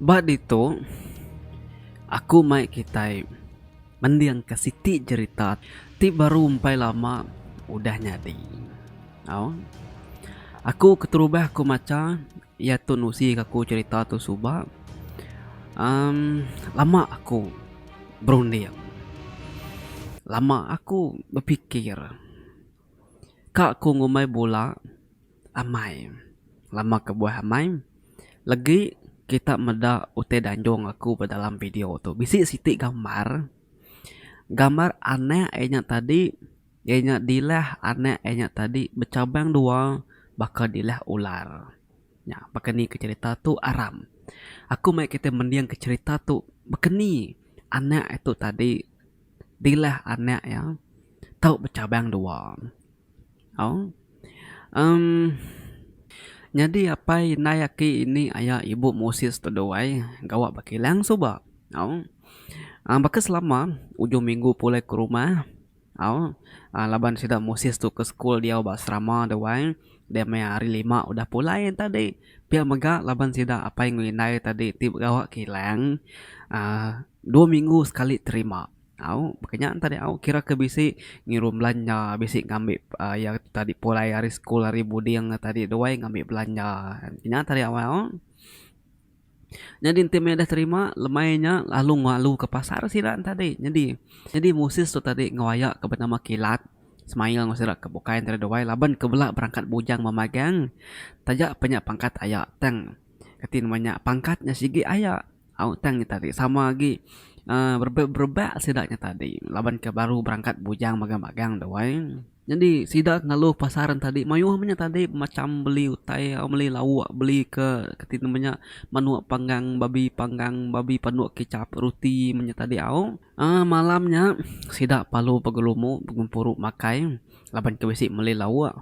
Ba ditu, aku mai kitai mendingka siti jerita ti baru empai lama udah nyadi. Au. Aku keterubah aku macha iya tu nusi ka aku cherita tu suba uhh lama aku berunding. Lama aku bepikir. Ka ku ngumbai bula amai. Lama kebuah amai legi kita meda utai danjung aku ba dalam video tu. Bisi siti gambar, gambar anak iya nya tadi iya nya dilah anak iya nya tadi bechabang dua baka dilah ular. Nya baka ni ke cherita tu aram. Aku mai kita mending ke cherita tu baka ni anak itu tadi dilah anak iya tau bechabang dua. Au emm nyadi apai indai aki ini aya ibu Moses tu duai gawa ba kilang suba. Au baka selama ujung minggu pulai ke rumah au laban sida Moses tu ke sekul diau ba asrama duai dia meh hari lima udah pulai tadi. Pia mega laban sida apai enggau indai tadi ti gawa kilang aaa dua minggu sekali terima. Au baka nya tadi au kira ke bisi ngirum belanja bisi ngambi uhh iya tadi pulai ari school ari buding tadi duai ngambi belanja nya tadi au. Nyadi enti meh deh terima lemai nya lalu ngalu ke pasar sida tadi nyadi nyadi Moses tu tadi enggau aya ke benama Kilat semail enggau sida ke bukai entara duai laban ke bela berangkat bujang memagang taja pe nya pangkat aya tang kati nama nya pangkat nya sigi aya. Au tang nya tadi sama agi uhh berebak berebak sida nya tadi laban ke baru berangkat bujang magang magang tu ai. Nyadi sida ngalu pasar ne tadi mayuh meh nya tadi macam beli utai meli lauk beli ke ti nama nya manuk panggang babi panggang babi panduk kicap ruti meh nya tadi au. uhh Malam nya sida perlu begelumu begempuru makai laban ke bisi meli lauk.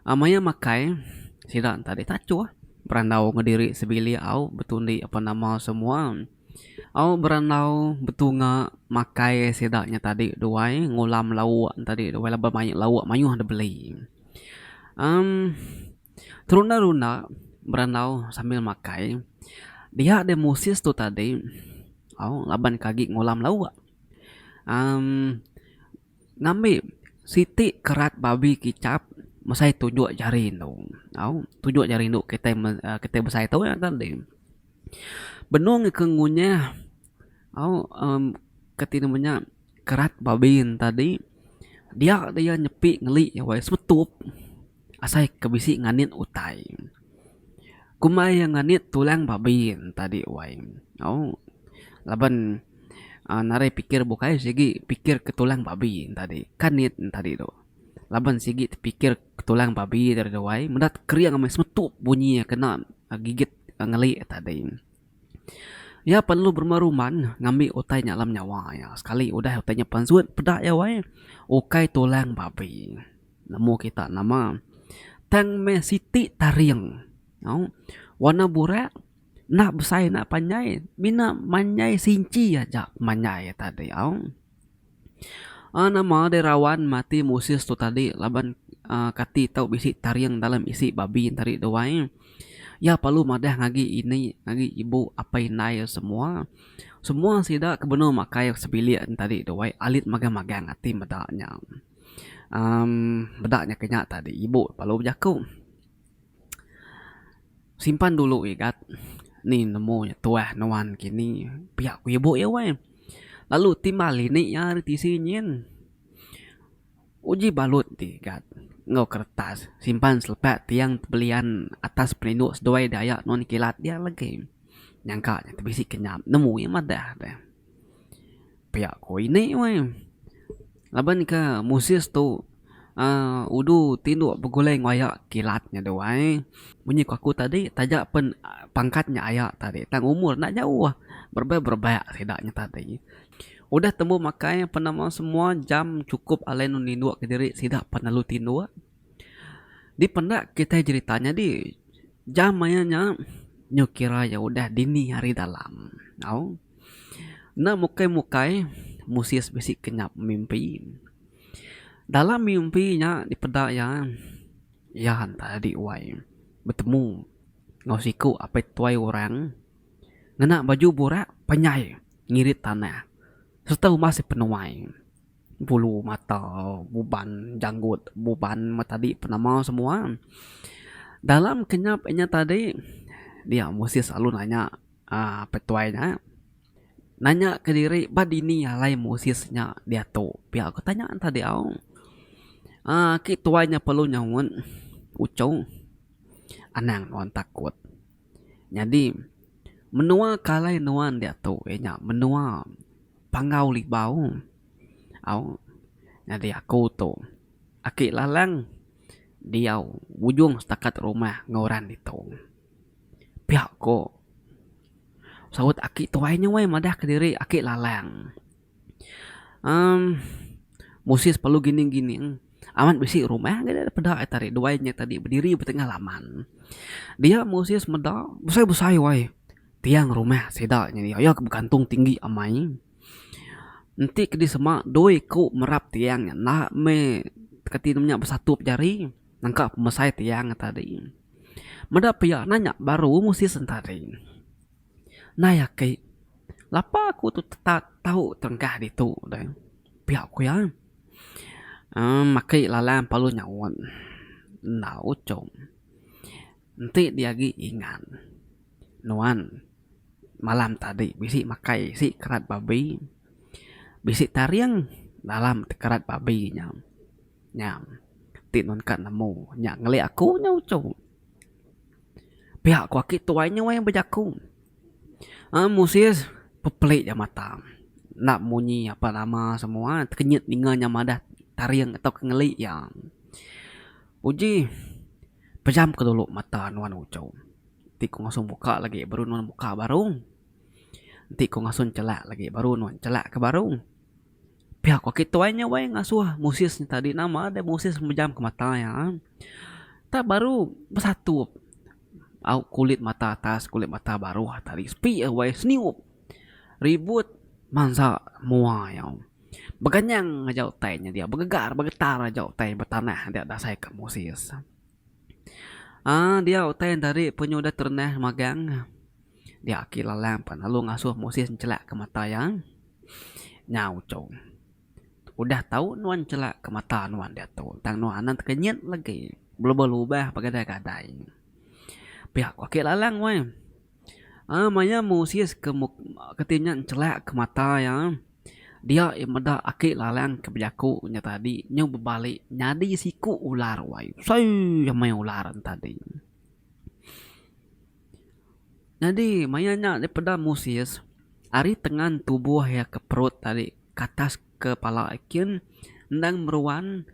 Maya makai sida tadi tachuh berandau enggau diri sebilik au betundi apan nama semua. Au berandau betunga makai sida nya tadi duai ngulam lauk tadi duai laban mai lauk mayuh dep beli. Emm terunda runda berandau sambil makai dia deh Moses tu tadi au laban ke agi ngulam lauk emm. Ngambi siti kerat babi kicap mesai tunjuk jari indu. Au tunjuk jari indu kitai kitai besai tu tadi. Benung ke ngunyah au uhh kati nama nya kerat babi ne tadi dia iya nyepi ngeli wai semetup. Asai ke bisi nganit utai. Kumbai iya nganit tulang babi tadi wai. Au laban uhh narai pikir bukai sigi pikir ke tulang babi tadi. Kanit tadi tu. Laban sigi pikir ke tulang babi tadi tu wai meda kering meh semetup bunyi iya kena gigit ngeli tadi. Iya perlu berumban-rumban ngambi utai nya dalam nyawa iya. Sekali udah utai nya pansut peda iya wai ukai tulang babi. Nemu kita nama. Tang meh siti taring. Au. Warna burak enda besai enda panjai mina manjai sinchi aja manjai tadi au. Aaa nama deh rawan mati Moses tu tadi laban aaa kati tau bisi taring dalam isi babi tadi tu ai. Iya perlu madah ngagi ini ngagi ibu apai indai semua. Semua sida ke benung makai sebilik tadi tu ai alit magang-magang ati meda nya. uhh meda nya ke nya tadi ibu lalu bejaku simpan dulu igat ni nemu tuah nuan kini pia ku ibu iya weh lalu timbal ini iya ari tisi nyin uji balut ti igat enggau kertas simpan selepak tiang tebelian atas perindu seduai diaya nuan kilat dia lagi nyangka nya bisi kenyap nemu iya madah deh. Pia ku ini weh. Laban ke Moses tu uhh udu tinduk begulai enggau aya kilat nya duai. Munyi ku aku tadi taja pen pangkat nya aya tadi tang umur enda jauh berebak berebak sida nya tadi. Udah tembu makai apan nama semua jam chukup alai ne ninduk kediri sida pan lalu tinduk. Dipenda kitai jerita nyadi jam maya nya nyu kira iya udah dini hari dalam au. Enda mukai-mukai Moses bisi kenyap mimpi. Dalam mimpi nya dipeda iya, iya tadi wai betemu enggau siku apai tuai orang. Ngena baju burak panjai ngirit tanah sereta umbas iya penuai. Bulu mata, buban janggut, buban meh tadi penama semua. Dalam kenyap inya tadi dia Moses lalu nanya aaa petuai nya. Nanya kediri ba dini alai Moses nya diatu pia ku tanya ne tadi au. Aaa aki tuai nya perlu nyaut uchu anang nuan takut. Nyadi menua ke alai nuan diatu iya nya menua Panggau Libau au nyadi aku tu aki lalang diau ujung setakat rumah enggau orang ditu. Pia ko saut aki tuai nya weh madah kediri aki lalang. Emm Moses perlu gining gining amat bisi rumah ga deh peda iya tadi duai nya tadi bediri ba tengah laman. Dia Moses meda besai besai wai tiang rumah sida nya iya ke begantung tinggi amai. Enti ke disema dua iku merap tiang nya enda meh kati ne nya besatup jari nangka pemesai tiang nya tadi. Meda pia nanya baru Moses entadi. Ndai aki lapa aku tu tetap tau terengkah ditu deh pia ku iya. Emm aki lalang perlu nyaut enda uchong. Enti dia agi ingat nuan malam tadi bisi makai isi kerat babi bisi taring dalam kerat babi nya. Nya ti nuan ka nemu nya ngeli aku nya uchu. Pia ku aki tuai nya weh bejaku. Aaa Moses pepeli ja mata enda munyi apa nama semua tekenyit ninga nya madah taring tauka ngeli iya. Uji pejam ke dulu mata nuan uchu. Ti ku ngasuh muka lagi baru nuan muka baru. Enti ku ngasuh chelak lagi baru nuan chelak ke baru. Pia ku aki tuai nya wai ngasuh Moses nya tadi nama deh Moses mejam ke mata iya. Tak baru besatup au kulit mata atas kulit mata baruh tadi sepi iya wai seniup ribut mansa mua iya. Beganyang aja utai nya dia begegar begetar aja utai ba tanah dia dasai ka Moses. Aaa dia utai tadi penyu udah terenah magang dia aki lalang pan lalu ngasuh Moses nchelak ke mata iya. Nya uchu. Udah tau nuan chelak ke mata nuan diatu tang nuan anang tekenyit lagi belubah-lubah begadai-gadai. Pia ku aki lalang weh. Aaa maya Moses ke keti nya chelak ke mata iya dia iya meda aki lalang ke bejaku nya tadi nyau bebali nyadi siku ular wai. Sei amai ular ne tadi. Nyadi maya nya dipeda Moses ari tengan tubuh iya ke perut tadi ke atas ke pala kin endang meruan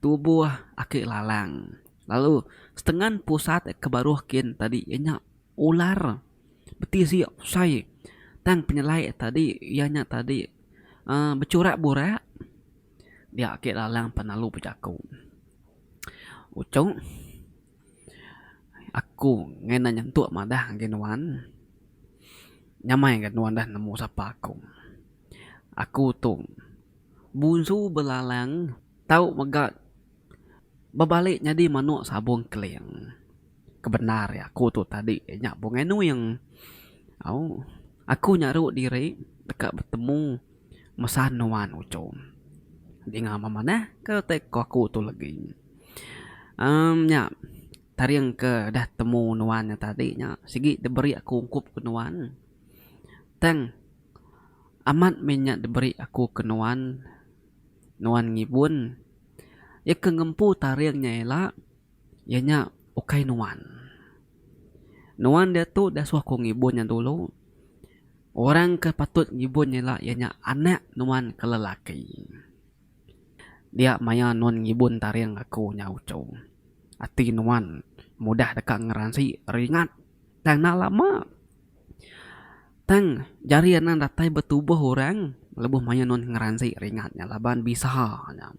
tubuh aki lalang lalu setengan pusat ke baruh kin tadi iya nya ular beti sio besai tang penyelai tadi iya nya tadi uhh bechurak burak dia aki lalang pan lalu bejaku. Uchu. Aku ngena nyentuk madah ngagai nuan. Nyamai ga nuan dah nemu sapa aku. Aku tu bunsu belalang tau mega bebali nyadi manok sabung keling. Kebendar iya aku tu tadi nya Bungai Nuing. Au aku nyaru diri deka betemu mesan nuan uchu. Dinga memanah ke utai ku aku tu legi. Emm nya taring ke dah temu nuan nya tadi nya sigi diberi aku ungkup ke nuan. Tang amat meh nya diberi aku ke nuan, nuan ngibun iya ke ngempu taring nya ila iya nya ukai nuan. Nuan diatu dasuh ku ngibun nya dulu orang ke patut ngibun nya ila iya nya anak nuan ke lelaki. Dia maya nuan ngibun taring aku nya uchu. Ati nuan mudah deka ngeransi ringat tang enda lama. Tang jari anang datai ba tubuh orang lebuh maya nuan ngeransi ringat nya laban bisa nya.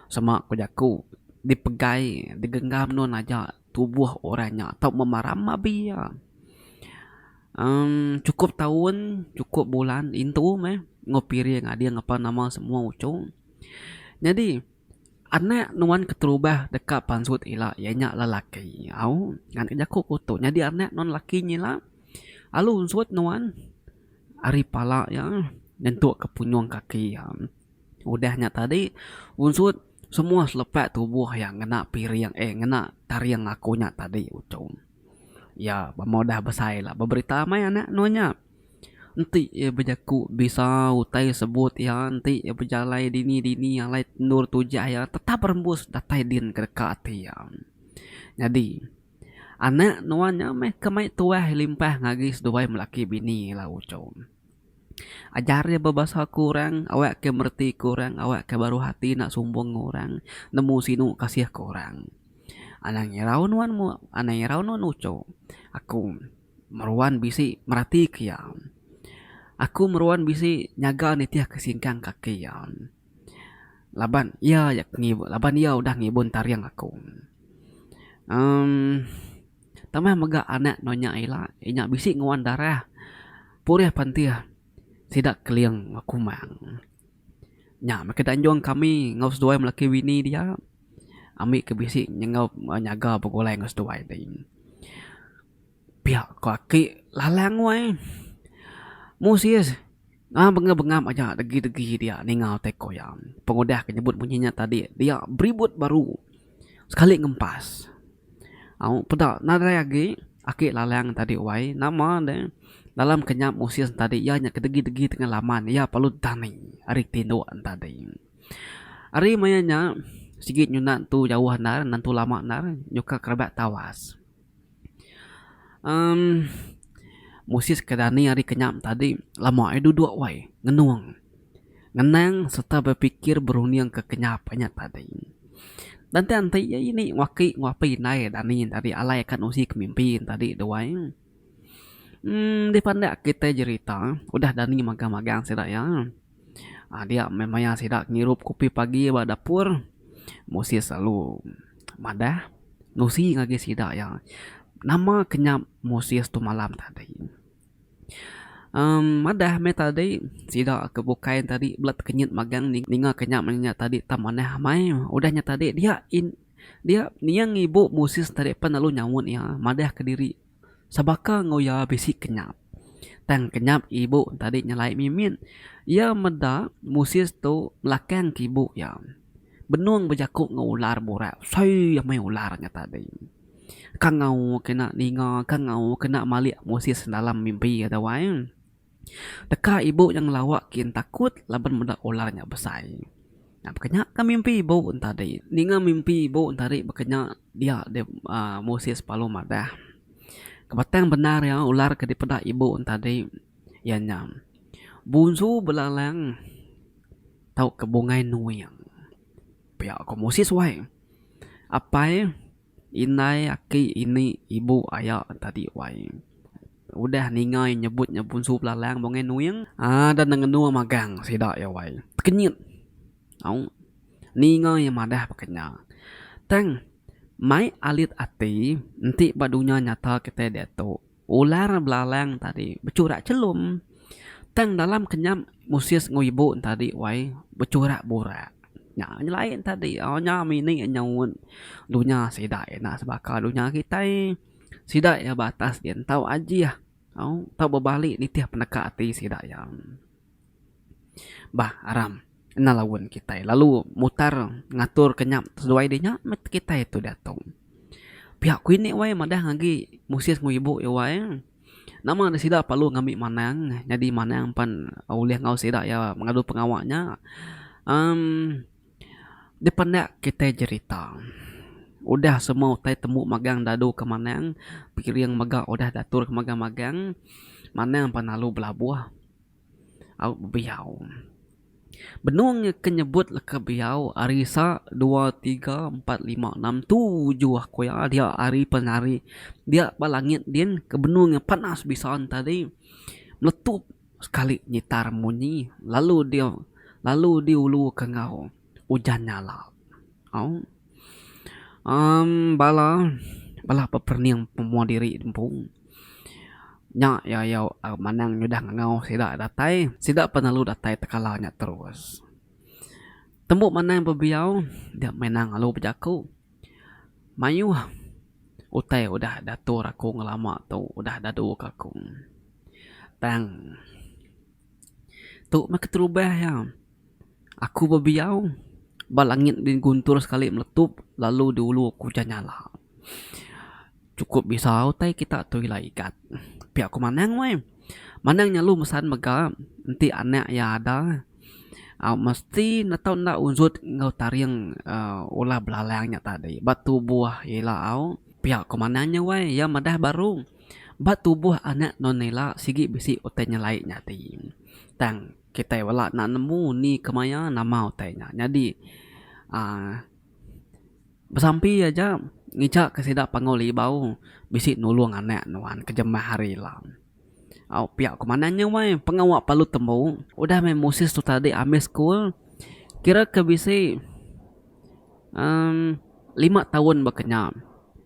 Sema ku jaku dipegai digenggam nuan aja tubuh orang nya tau memaram abi iya. Emm chukup taun chukup bulan intu meh enggau piring ading apan nama semua uchu. Nyadi anak nuan keterubah deka pansut ila iya nya lelaki au ngan jaku ku tu nyadi anak nuan lelaki nya ila. Alu unsut nuan ari pala iya nyentuk ke punjung kaki iya. Udah nya tadi unsut semua selepak tubuh iya ngena piring eh ngena taring aku nya tadi uchu. Iya bama udah besai la beberita mai anak nuan nya. Enti iya bejaku bisa utai sebut iya enti iya bejalai dini dini alai endur tujah iya tetap rembus datai din ke deka ati iya. Nyadi anak nuan nya meh ke mai tuah limpah ngagai seduai melaki bini la uchu. Ajar iya bebasa ke orang awak ke mereti ke orang awak ke baruh ati enda sumbung enggau orang nemu sinu kasih ke orang. Anang irau nuan anang irau nuan uchu aku. Meruan bisi meratika iya. Aku meruan bisi nyaga nitihka singkang kaki iya. Laban iya laban iya udah ngibun taring aku. Emm tambah mega anak nuan nya ila inya bisi nguan darah purih pantih sida keling kumang. Nya meh ke danjung kami enggau seduai melaki bini dia ambi ke bisi nyenggau nyaga begulai enggau seduai ti. Pia ko aki lalang wai. Moses ngam bengap bengap aja degi degi dia ninga utai ko iya. Pengudah ke nyebut munyi nya tadi dia beribut baru sekali ngempas. Au peda nadai agi aki lalang tadi wai nama ne dalam kenyap Moses tadi iya nya ke degi degi tengah laman iya perlu dani ari tinduk tadi. Ari maya nya sigi nyunan tu jauh endar nentu lama endar nyuka kerebak tawas. Emm Moses ke dani ari kenyap tadi lama ai duduk wai ngenung ngenang sereta bepikir berunding ke kenyap inya tadi. Enti enti iya ini waki enggau api indai dani tadi alai akan usi ke mimpi tadi tu wai. Emm dipandak kitai jerita udah dani magang magang sida iya. Aaa dia meh maya sida ngirup kopi pagi ba dapur Moses lalu madah nusi ngagai sida iya nama kenyap Moses tu malam tadi. Emm madah meh tadi sida ke bukai tadi bela tekenyit magang ninga kenyap nya tadi tang manah amai udah nya tadi dia dia niang ibu Moses tadi pan lalu nyaut iya madah kediri. Sebaka enggau iya bisi kenyap. Tang kenyap ibu tadi nyelai mimit. Iya meda Moses tu melakang ke ibu iya. Benung bejaku enggau ular burak. Sei amai ular nya tadi. Kangau kena ninga, kangau kena malik Moses dalam mimpi iya tu ai. Deka ibu nya ngelawa kin takut laban meda ular nya besai. Nya baka nya ka mimpi ibu tadi. Ninga mimpi ibu tadi baka nya dia deh uhh Moses lalu madah. Kebatang bendar iya ular ke dipeda ibu tadi iya nya bunsu belalang tauka bungai nuing. Pia ko Moses wai. Apai. Indai aki ini ibu aya tadi wai. Udah ninga iya nyebut nya bunsu belalang bungai nuing aaa da nengenu magang sida iya wai. Tekenyit au ninga iya madah baka nya. Tang mai alit ati enti ba dunya nyata kitai diatu. Ular belalang tadi bechurak chelum. Tang dalam kenyap Moses enggau ibu ne tadi wai bechurak burak. Nya nyelai ne tadi au nya mini nyaut dunya sida ina sebaka dunya kitai. Sida iya ba atas din tau ajih au tau bebali nitih peneka ati sida iya. Bah aram enda laun kitai lalu mutar ngatur ke nya seduai dih nya meh kitai tu diatu. Pia ku ini wai madah agi Moses enggau ibu iya wai nama ne sida perlu ngambi manang nyadi manang pan ulih enggau sida iya ngadu pengawa nya uhh dipenda kitai jerita. Udah semua utai tembu magang dadu ke manang piring mega udah diatur ke magang-magang manang pan lalu belabuh. Au bebiau. Benung ke nyebut leka biau ari sa dua tiga empat lima enam tujuh ku iya dia ari penari dia ba langit din ke benung iya panas bisa ne tadi meletup sekali nyitar munyi lalu dia lalu diulu ke enggau ujan nyala. Au uhh bala bala peperening pemua diri empu. Nya iya iya manang nyudah ngangau sida datai, sida pan lalu datai tekala nya terus. Tembu manang bebiau dia manang lalu bejaku mayuh utai udah diatur aku ngelama tu udah dadu ka aku. Tang tu meh keterubah iya aku bebiau ba langit din guntur sekali meletup lalu di ulu aku ujan nyala. Chukup bisa utai kita tu ila igat. Pia ku Manang weh. Manang nyalu mesan mega enti anak iya ada au mesti ne tau enda unsut enggau taring uhh ulah belalang nya tadi ba tubuh ila au. Pia ku Manang nya weh iya madah baru. Ba tubuh anak nun ila sigi bisi utai nyelai nyadi. Tang kitai bala enda nemu ni kemaya nama utai nya. Nyadi uhh besampi aja ngicha ke sida panggau libau bisi nulung anak nuan ke jemah hari ila. Au pia ku manah nya wai pengawa perlu tembu udah meh Moses tu tadi ambis sekul kira ke bisi uhh lima taun baka nya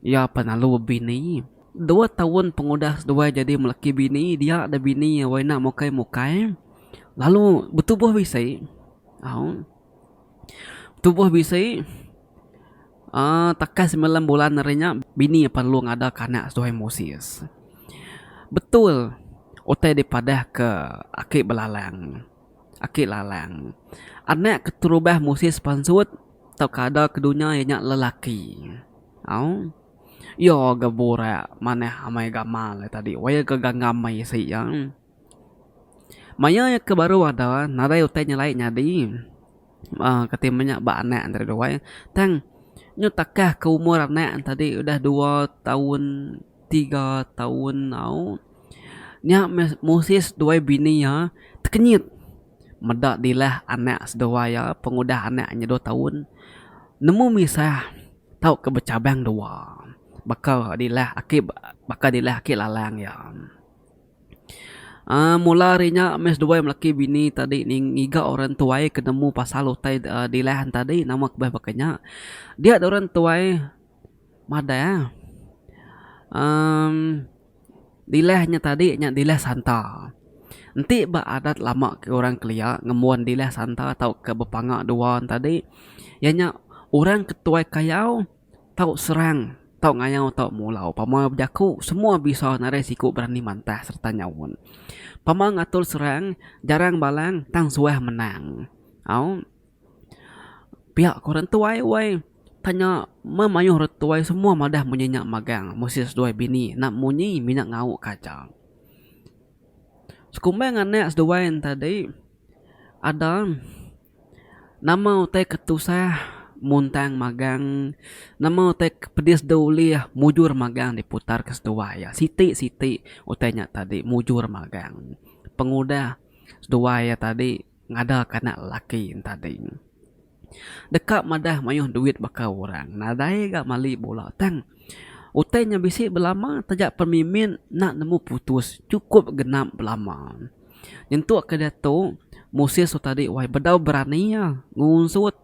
iya pan lalu bebini. Dua taun pengudah seduai jadi melaki bini dia da bini iya wai enda mukai mukai lalu betubuh bisi au betubuh bisi uhh takah semilan bulan ari nya bini iya pan lalu ngada ka anak seduai Moses. Betul utai dipadah ke aki belalang. Aki Lalang. Anak keterubah Moses pansut tauka ada ke dunya iya nya lelaki. Au. Iya ga burak manah amai gamal iya tadi wai ga ganggam mai isi iya. Maya iya ke baru ada nadai utai nyelai nyadi uhh kati meh nya ba anak entara duai tang nyu takah ke umur anak tadi udah dua taun tiga taun au. Nya meh Moses seduai bini iya tekenyit meda dilah anak seduai iya pengudah anak nya dua taun nemu misah tauka bechabang dua baka dilah aki baka dilah aki lalang iya. uhh Mula ari nya meh seduai melaki bini tadi ngiga orang tuai ke nemu pasal utai dilah ne tadi nama ke baka nya. Dia orang tuai madah uhh Dilah nya tadi nya dilah santa. Enti ba adat lama ke orang kelia ngembuan dilah santa tauka bepanga dua ne tadi iya nya orang ke tuai kayau tau serang tau ngayau tau mulau pama bejaku semua bisa nadai siku berani mantah sereta nyaun. Pama ngatur serang jarang balang tang suah menang. Au. Pia ku orang tuai wai tanya meh mayuh orang tuai semua madah munyi nya magang mesti seduai bini enda munyi mina ngauk ka aja. Sekumbang anak seduai ne tadi ada nama utai ke tusah muntang magang nama utai ke pedis deh ulih mujur magang diputar ke seduai iya siti siti utai nya tadi mujur magang. Pengudah seduai iya tadi. Ngada ka anak lelaki entadi. Deka madah mayuh duit baka orang nadai ga mali bula tang utai nya bisi belama taja pemimin enda nemu putus chukup genap belama. Nyentuk ke diatu Moses tu tadi wai bedau berani iya ngunsut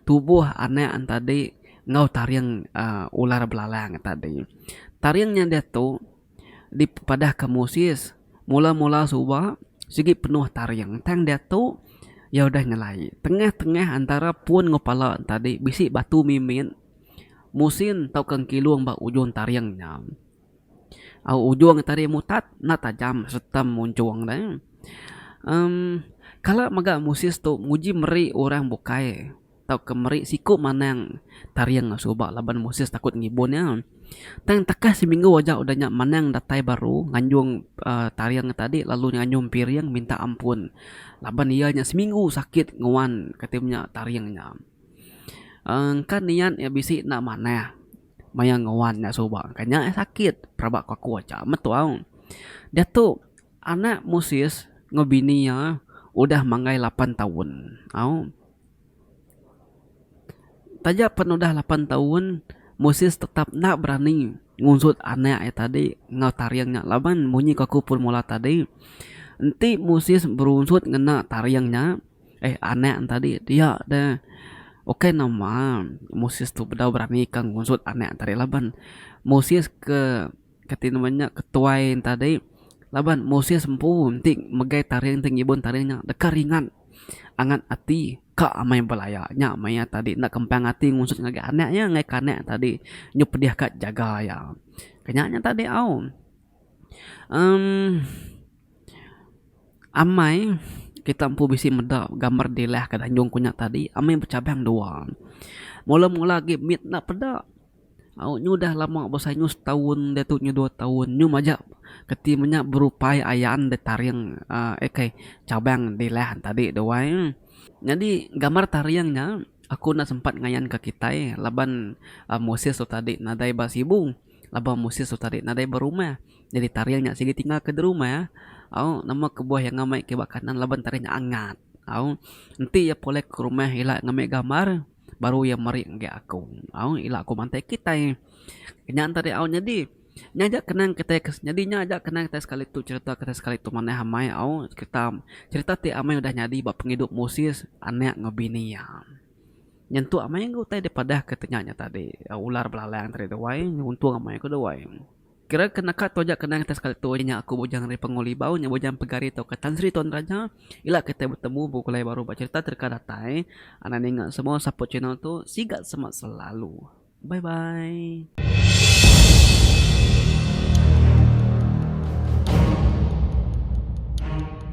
tubuh anak entadi enggau taring uhh ular belalang tadi. Taring nya diatu. Dipadahka Moses, mula-mula suba sigi penuh taring tang diatu iya udah nyelai. Tengah-tengah antara pun enggau pala tadi bisi batu mimit musin tauka engkilung ba ujung taring nya. Au ujung tadi mutat enda tajam sereta munchung deh. Em kala mega Moses tu nguji meri orang bukai. Tauka meri siku manang taring suba laban Moses takut ngibun iya. Tang takah seminggu aja udah nya manang datai baru nganjung uhh taring tadi lalu nganjung piring minta ampun laban iya nya seminggu sakit nguan kati nya taring nya. uhh Engka niat iya bisi enda manah maya nguan nya suba ka nya iya sakit pelaba ku aku aja metu au. Diatu anak Moses enggau bini iya udah manggai lapan taun au. Taja pen udah lapan taun, Moses tetap enda berani ngunsut anak iya tadi enggau taring nya laban munyi ku aku pun mula tadi enti Moses berunsut ngena taring nya eh anak ne tadi dia deh ukai nama Moses tu bedau berani ka ngunsut anak tadi laban Moses ke Kati nama nya ketuai ne tadi laban Moses empu enti megai taring enti ngibun taring nya deka ringat angat ati ka amai belaya nya maya tadi enda kempang ati ngusut ngagai anak iya ngagai ke anak tadi nyau pedih ka jaga iya. Ke nya nya tadi au uhh. Amai kita empu bisi meda gambar dilah ke danjung ku nya tadi amai bechabang dua. Mula-mula agi mit enda peda. Au nyu udah lama besai nyu setaun diatu nyu dua taun nyu majak keti menya berupai ayan da taring uhh eh kai chabang dilah tadi tu ai. Nyadi gambar taring nya aku enda sempat ngayan ka kitai laban Moses tu tadi nadai ba sibu laban Moses tu tadi nadai ba rumah. Nyadi taring nya sigi tinggal ke derumah au nama kebuah iya ngamai ke ba kanan laban taring nya angat au. Enti iya pulai ke rumah ila ngambi gambar baru iya meri ngagai aku au ila aku mantai kitai. Nya enta au nyadi nya aja kenang kitai ke nyadi nya aja kenang kitai sekali tu cerita kitai sekali tu manah amai au cerita cerita ti amai udah nyadi ba pengidup Moses anak enggau bini iya. Nyentuk amai enggau utai dipadah ke te nya nya tadi ular belalang tadi tu ai untung amai ku duai. Kira ke naka tu aja kenang kitai sekali tu nya aku Bujang ari Panggau Libau nya Bujang Pegari tauka Tan Sri Tuan Raja ila kitai betemu begulai baru ba cerita ti deka datai anang ninga semua support channel tu siga semak selalu. Bye bye.